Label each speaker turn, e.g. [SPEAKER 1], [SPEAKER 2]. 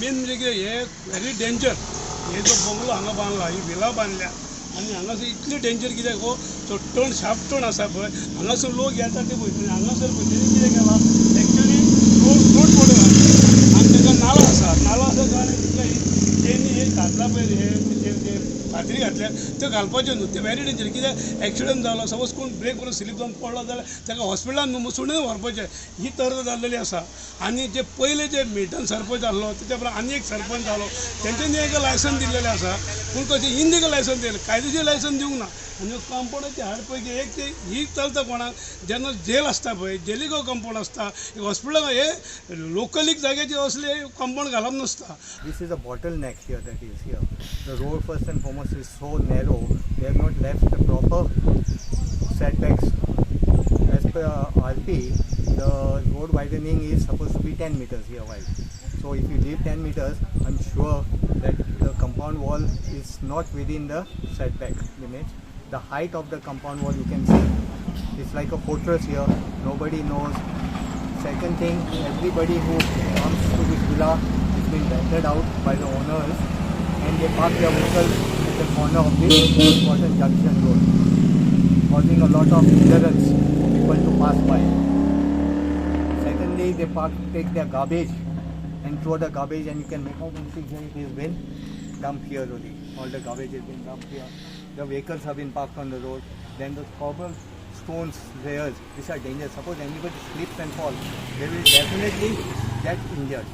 [SPEAKER 1] Main म्हणजे कितें, हे व्हेरी डेंजर. हे जो बंगलो हांगा बांदला, ही विला बांदल्या आनी हांगासर इतली डेंजर कित्याक, हो जो टर्न, शार्प टर्न आसा पळय, हांगासर लोक येता ते पळयतले. हांगासर पळय तेणी कितें केलां एक्चुअली, रोड रोड पडून आसा आनी ताका नालो आसा. नालो आसा कारण तितले तेणी हे घातला पळय, हे तेचेर जे फातरी घातल्या त्यो घालपाच्यो न्हू. ते व्हेरी डेंजर कित्याक, एक्सिडंट जालो, सपोज कोण ब्रेक करून स्लीप जावन पडलो जाल्यार ताका हॉस्पिटलान न्हू, मसुंडेन व्हरपाचें. ही तर्ज जाल्लेली आसा. आनी जे पयले जे मिल्टन सरपंच आहलो, तेच्या उपरांत आनी एक सरपंच जालो, तेंच्यांनी एक लायसन दिल्लेलें आसा, पूण कशें इनलिगल लायसन दिलें, कायदेशीर लायसन दिवंक ना. आनी कंपाउंडाची हाड पळय की एक ते ही चलता कोणाक, जेन्ना जेल आसता पळय, जेलीको कंपाउंड आसता, एक हॉस्पिटल, हे लोकलीक जाग्याचे असले कंपाउंड घालप नासता.
[SPEAKER 2] This is a bottleneck here that is here. The road, first and foremost, is so narrow. They have not left the proper setbacks. As per RP, the road widening is supposed to be 10 meters here wide. So if you leave 10 meters, I'm sure that the compound wall is not within the setback limits. The height of the compound wall, you can see, it's like a fortress here. Nobody knows. Second thing, everybody who comes to this villa has been rented out by the owners and they park their vehicles at the corner of this important junction road, causing a lot of hindrance for people to pass by. Secondly, they park, take their garbage and throw the garbage, and you can make out in the picture it has been dumped here only. All the garbage has been dumped here. The vehicles have been parked on the road. Then the cobble stones layers, which are dangerous. Suppose anybody slips and falls, they will definitely get injured.